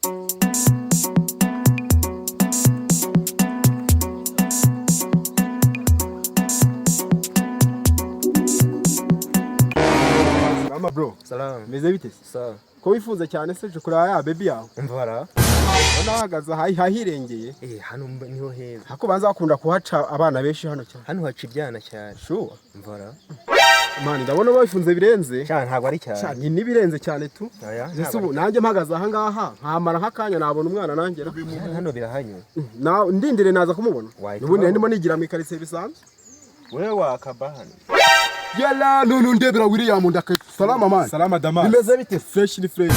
Mama bro. Salamu. Meze bite? Sawa. Ko wifuza cyane se kureba ya baby yawe? Mvara. Ubona ahagaze ahirengeye. Eh, hano niho heza. Hako banza bakunda kuhaca abana benshi hano cyane. Hano haca ibyana cyane. Sure. Mvara. Man, ndabona babifunze birenze. Cyane ntabwo ari cyane. Cyane nibirenze cyane tu. Oya. Ese ubu nanjye mpagaze aha ngaha nkamara nk'akanya nabona umwana nanjye. Hano birahanyura. Na ndindire naza kumubona. Nubundi ndimo nigira mu ikaritsiye bisanzwe. Wewe wakaba hano. Yala none ndebera William ndaka. Salama man. Salama dama. Bimeze bite? Fresh ni fresh.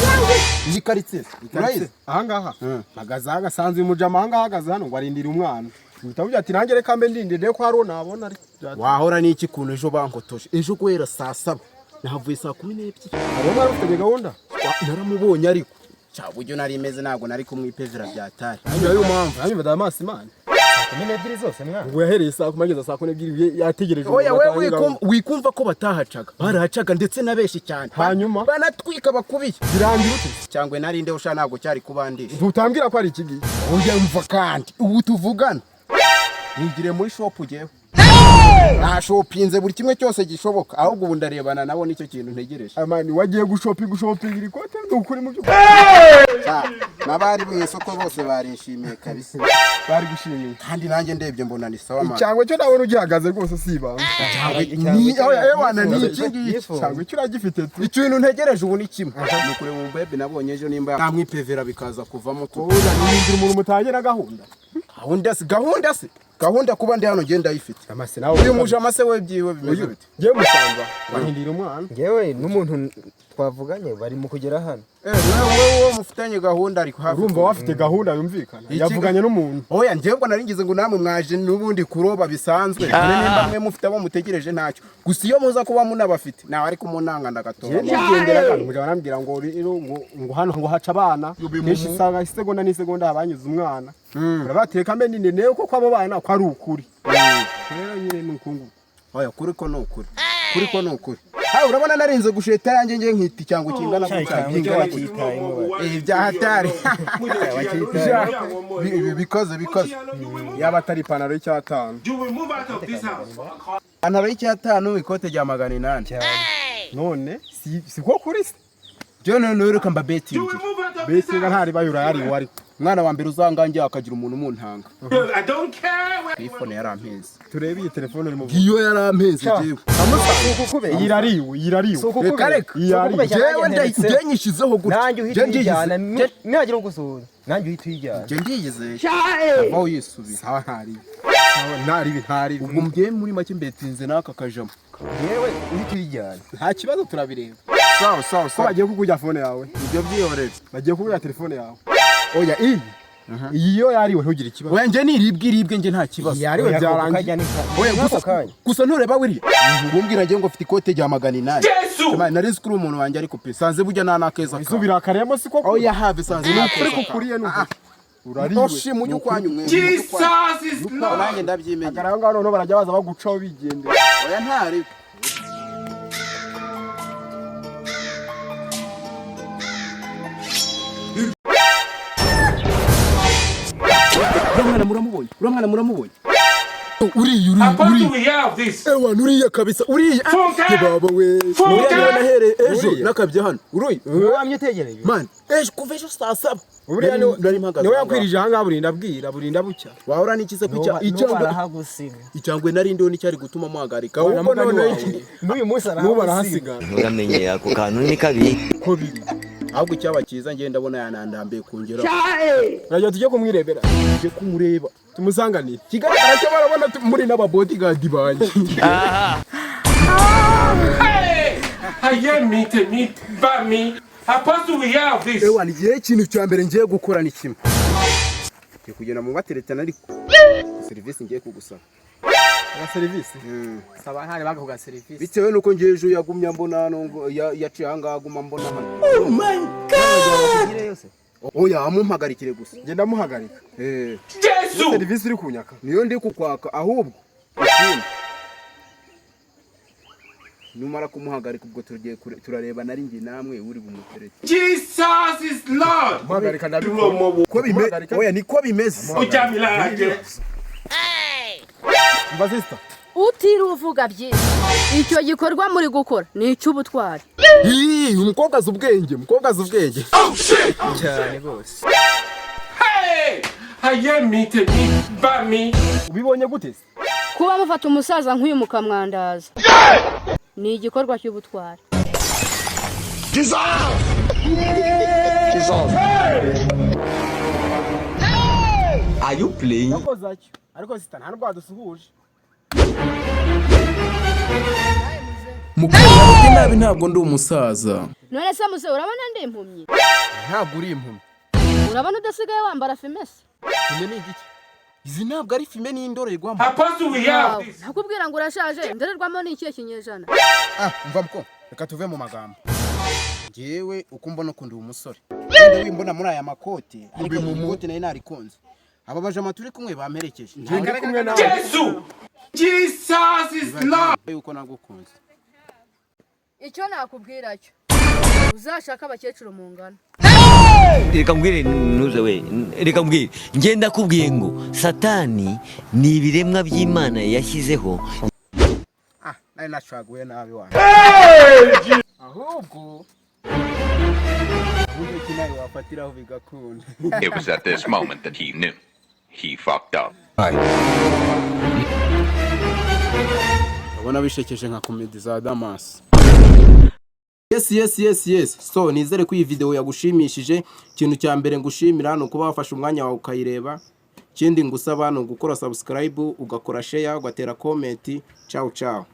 Iyi karitsiye. Urayizi? Aha ngaha. Mpagaze aha gasanzwe umujama aha ngaha ahagaze hano ngo arindire umwana. Mpita ati nanjye reka mbe ndindire ko hari uwo nabona ariko. Wahora n'iki kuntu ejo bankotoje. Ejo guhera saa 7. Nahavuye saa 12. Abo mwari ufite gahunda? Naramubonye ariko. Cya buryo nari meze ntabwo nari kumwipevera byatari. Niyo mpamvu. Hanyuma Damas man. 12 zose mwana. Ngo yahereye saa 10 ageza saa 12 yategereje. Oya wewe wikumva ko batahacaga. Barahacaga ndetse nabeshi cyane. Hanyuma banatwika bakubiye. Birangira ute? Cyangwe narinde usha ntabwo cyari kubandisha. Ntutambwira ko ari iki gihe. Oya mva kandi ubu tuvugana. Nigire muri shop ugewe. Nashopinze buri kimwe cyose gishoboka ahubwo ubu ndarebana nabo nicyo kintu ntegereje. Amani wagiye gushopinga ikote n'ukuri mu by'ukuri. N'abari mu isoko bose barishimiye kabisa. Bari gushimiye. Kandi nanjye ndebye mbona ni sawa man. Cyangwa cyo nabona ugihagaze rwose si ibanga. Ni ewana ni iki ngiki. Cyangwa cyo uragifite tu. Ikintu ntegereje ubu ni kimwe. Ni kureba umubebe nabonye ejo nimba namwipevera bikaza kuvamo tu. Oya nindira umuntu mutangira gahunda. Gahunda si gahunda si. Gahunda kuba ndi hano ngenda ayifite. Amase nawe uyu mujama se we byiwe bimeze bite? Ngiye musanza bahindira umwana. Ngewe n'umuntu twavuganye bari mu kugera hano. Wewe mufitanye gahunda ariko hafi. Urumva wafite gahunda yumvikana. Yavuganye n'umuntu. Oya ngewe ngo naringize ngo namwe mwaje n'ubundi kuroba bisanzwe. Nimba mwe mufite abo mutegereje ntacyo. Gusa iyo muza kuba munabafite nawe ariko munanga ndagatora. Ngendera kandi mujama arambwira ngo ngo hano ngo haca abana. Kenshi isanga isegonda n'isegonda abanyuze umwana. Urabateka mbe ninde newe ko kwabo bana ko ari ukuri. Rero nyine ni ukungu. Oya kuri ko ni ukuri. Kuri ko ni ukuri. Ha urabona narinze gusheta yanjye nge nkiti cyangwa kingana gutya. Eh bya hatari. Bikoze bikoze. Yaba atari ipantaro y'icyatanu. Ipantaro y'icyatanu ikote rya 800. None si ko kuri se. Byo none reka mba betting. Betting ntari bayura yari wari. Mwana wa mbere uzangange akagira umuntu umuntanga. I don't care. Iphone yarampenze. Turebe iyi telefone uri mu. Iyo yarampenze jewe. Yirariwe, yirariwe. Reka reka. Jewe ndayinyishizeho gutya. Nanjye uhita uyijyana. Nihagira ugusuhuza. Nanjye uhita uyijyana. Je ndiyizeye. Aho uyisubira. Sawa ntari. Ntari ntari. Ubwo mgiye muri make mbetinze naka kajamo. Yewe uhita uyijyana. Nta kibazo turabireba. Sawa sawa sawa. Bagiye kukujya phone yawe. Ibyo byihorere. Bagiye kukujya telefone yawe. Oya iyi. Iyi yo yariwe ntugire ikibazo. Oya nje niribwe iribwe nje nta kibazo. Yariwe byarangiye. Oya gusa gusa ntureba wiriya. Umbwira nge ngo mfite ikote rya 800. Yesu. Nari nzi kuri umuntu wanjye ariko pe sanze burya nta nakeza. Isubira karemo siko. Oya have sanze n'ukuri kukuriye n'ukuri. Urariwe. Oshi mujye ukwanyu mwe. Jesus is Lord. Nanjye ndabyimenye. Aho ngaho noneho barajya baza bagucaho bigendera. Oya ntari. Uramwana muramubonye, uramwana muramubonye. Uriya uriya uriya. Ewa nuriya kabisa uriya. Baba we. Uriya nahereye ejo nakabye hano. Uriya. Wamye utegereje. Man, ejo kuva ejo saa 7. Uriya nari mpagaze. Niwe yakwirije aha ngaha burinda bwira burinda bucya. Wahora n'ikize kucya icyangwe. Icyangwe nari ndiho n'icyari gutuma muhagarika. Ahubwo none n'uyu munsi arahasigara. Nturamenye ako kantu ni kabi. Ko biri. Ahubwo icyaba cyiza ngenda ndabona yanandambiye kongera. Urajya tujye kumwirebera. Tujye kumureba. Tumusanganire. Kigaragara cyo barabona muri n'aba bodyguard banjye. Aye mi te mi ba mi. Apostle we have this. Ewa nigiye ikintu cya mbere ngiye gukora ni kimwe. Ngiye kugenda mu bateretana ariko service ngiye kugusaba. Aga service? Saba ntari bagakuga service. Bitewe nuko ngiye ejo yagumya mbona hano ngo yaciye aha ngaha aguma mbona hano. Oh my God! Oya amumpagarikire gusa. Ngenda muhagarika. Eh. Yesu! Service iri kunyaka. Niyo ndi kukwaka ahubwo. Ikindi. Numara kumuhagarika ubwo tugiye turareba nari ngi namwe uri bumutereke. Jesus is is Lord. Muhagarika Ko ndabikora. oya, niko bimeze. Ó já mi lára jẹ. Umva sister. Utiriwe uvuga byinshi, icyo gikorwa muri gukora ni icy'ubutwari. Ii, umukobwa azi ubwenge, umukobwa azi ubwenge. Cyane rwose. Hey! Ayé mi, tèmi bá mi. Ubibonye gute se? Kuba mufata umusaza nk'uyu mukamwandaza ni igikorwa cy'ubutwari. Are you playing? Yakoze atyo. Ariko sister, nta nubwo wadusuhuje. Mukobwa nabi, ntabwo ndi umusaza. None se muze, urabona ndi impumyi? Ntabwo uri impumyi. Urabona udasigaye wambara fumé se? Fumé ni igiki? Izi ntabwo ari fumé, ni indorerwamo. Apostle, we have this. Nakubwira ngo urashaje, indorerwamo ni ikihe kinyejana? Ah, umva muko, reka tuve mu magambo. Njyewe uko mbona ukunda uwo musore, wenda wimbona muri aya makoti, ariko iri kote nari narikunze. Aba bajama turi kumwe bamperekeje. Ndi kumwe nawe. Jésù. Jesus is Lord. Yuko nagukunze. Icyo nakubwira cyo, uzashake abakecuru mungana. Reka mbwire ntuze we, reka mbwire, ngenda kubwiye ngo Satani ni ibiremwa by'Imana yashyizeho. Ah, nari nacaguye nabi wanjye. Ahubwo buryo ki nawe wafatiraho bigakunda. It was at this moment that he knew. He fucked up. Ndabona bishekeje nka comedy za Damas. Yes. So nizere ko iyi video yagushimishije. Ikintu cya mbere ngushimira ni ukuba wafashe umwanya wawe ukayireba. Ikindi ngusaba ni ugukora subscribe, ugakora share, ugatera comment. Ciao ciao.